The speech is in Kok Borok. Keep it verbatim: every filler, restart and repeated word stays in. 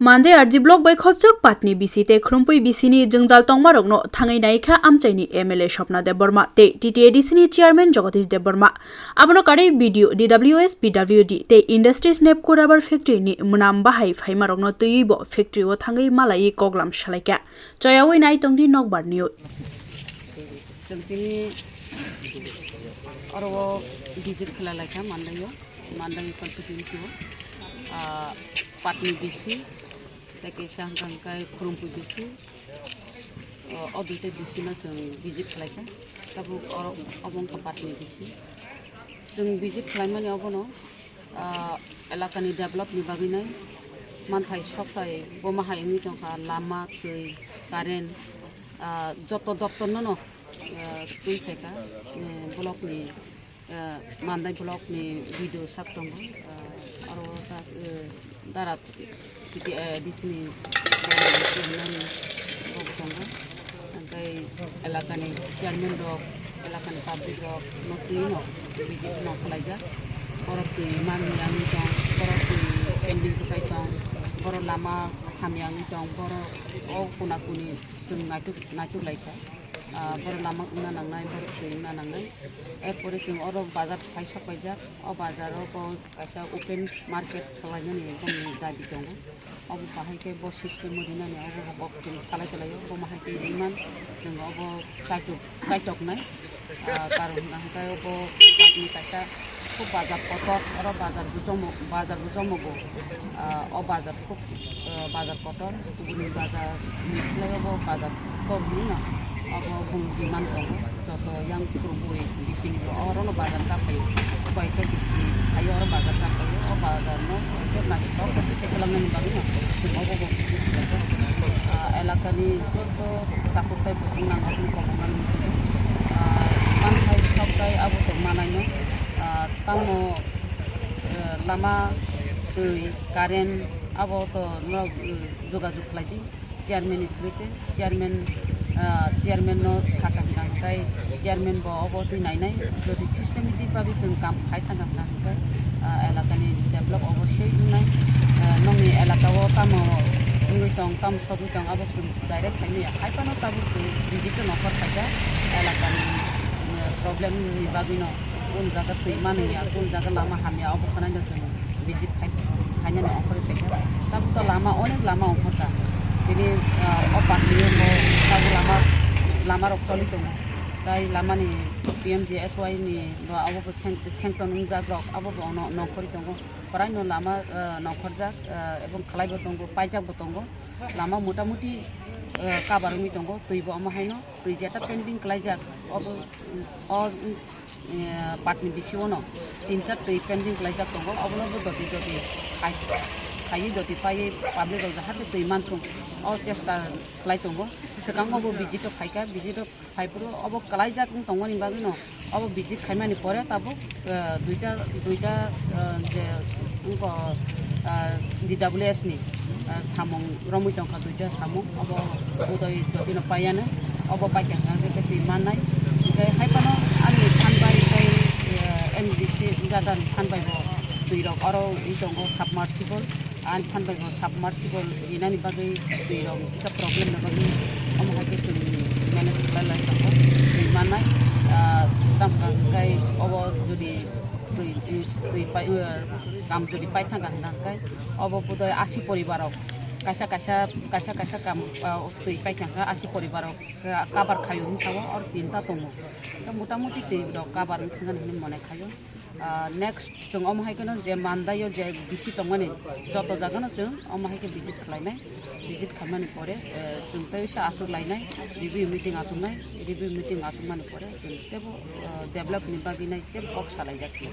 Mandai R D block bai khopjak Patni bisi tei Khrumpui bisi ni jwngjal tongmarokno thangwi naikha amchaini M L A Swapna Debbarma tei T T A D C ni chairman Jagadish Debbarma. Abono karwi B D O, D W S, P W D tei Industries Nepco Rubber Factory ni mwnam bahai phaimarokno twiwi bo factory o thangwi malaiwi koklam salaikha. Choyawi nai tongdi Nokbar News. Chwng tini oro o visit khlai laikha Mandai o, Mandai constituency o, ah, Patni bisi, tei kaisa hwnkha hwnkhe Khurumkui bisi, o, o duita bisi no chwng visit khlaikha. Tabuk oro obo wngkha Patni bisi. Chwng visit khlaimani obono, ah, elakani developni bagwi nai manthai sokthai bomo hai wngwi tongkha, lama, twi, current, ah, joto doptor no no, ah, twi phaikha, eh, blockni, ah, Mandai blockni B D O sak tongo, ah, aro ta, eh, dara T T A D C ni chairman bo tongo. Hwnkhe elakani chairman rok, elakani public rok no twi no visit no khlaijak. Borok twi manmani tong, borok twi pending kwchai tong, borok lama hamya wngwi tong, borok o kuna kuni chwng naituk, naituk laikha. Ah, borok lama wngna nangnai, borok twi wngna nangnai. Erpore chwng oro bazar phai sok paijak. O bazar o bo kaisa open market khlainani boni dabi tongo. Obo bahai khe bo system o rinani obo bo chwng salai tonglaio. Obo mahai khe riman chwng obo chaitok, chaitoknai. Ah, karon hwnkhe obo patni kaisa khub bazar kotor, oro bazar bo jomo, bazar bo jomogo. Ah, o bazar khub, ah, bazar kotor, kubuni bazar ni slai obo bazar kom hino. Obo bung demand tongo, joto yang Khurumkui bisini bo orono bazar chaphaio, koi khe bisi phaio oro bazar chaphaio, o bazar no koi khe naithotok khe bisi kwlangnani bagwi no chwng obo bo visit khlaikha. Ah, elakani joto takhuk tei bukhuk nang rokni kok nang muchungo. Ah, manthai sokthai abo tong manai no, ah, tamo, eh, lama, twi, current abo to no, eh, jogajog khlai di. Chairman ni through te, chairman, ah, chairman no sakha hwnkha hwnkhe chairman bo obo twi nainai, jodi systematic babi chwng kam khai thangkha hwnkha hwnkhe, ah, elakani develop obosoi wngnai. Ah, nokni elaka o tamo wngwi tong, tamo sogwi tong, abo chwng direct saimanya. Hai phano tabuk chwng visit o nokhor khaikha, elakani, ah, problem ni bagwi no, kun jaga twi manliya, kun jaga lama hamya, obo khwnai no chwng visit khai, khainani ongkhorwi paikha. Tabuk to lama, onek lama ongkhorkha. Tini, ah, o patni o bo tabuk lama, lama rok choli tongo. Tai lamani P M G S Y ni bo abo bo sen-, sanction wngjak rok, abo bo ono nongkhorwi tongo. Kwraino lama, ah, nongkhorjak, ah, ebong khlai bo tongo, paijak bo tongo. Lama motamuti, ah, cover wngwi tongo, twi bo omo haino, twi jeta pending khlaijak, obo, o, eh, patni bisi o no tinta twi pending khlaijak tongo, obono bo doti doti khai, khaiwi doti paiwi public rok jahate twi manthung o chesta khlai tongo. Swkango bo visit o phaikha, visit o phaiphuru obo khlaijak wng tongmani bagwi no obo visit khaimani pore tabuk, eh, duita, duita, eh, je wngkha, eh, D W S ni, eh, samung romwi tongkha duita samung, obo Udoy Dotino paiyano, obo paikha hwnkhe twi mannai. Hwnkhe hai phano ani phan bai tei, eh, M D C wngya da ni phan bai bo twi rok oro wngwi tongo submersible, ani phan bai bo submersible rinani bagwi twi rok kisa problem ni bagwi omo hai khe chwng manage khlai lai tongo twi mannai. Ah, tamo hwnkhe obo jodi twi, twi pai, eh, kam jodi pai thangkha hwnkhe obo budai asi poribar rok kaisa kaisa, kaisa kaisa kam, ah, twi paikha hwnkhe asi poribar rok, ah, cover khaio hinwi sao, oro tinta tongo. Motamuti twi rok cover wngkha hinwi mone khaio. Ah, next chwng omo hai kheno je Mandai o je bisi tongmani joto jaga no chwng omo hai khe visit khlainai, visit khaimani pore, eh, chwng tei sa achuk lainai, review meeting achuknai, review meeting achukmani pore chwng teibo, ah, develop ni bagwi nai teibo kok salaijak khe.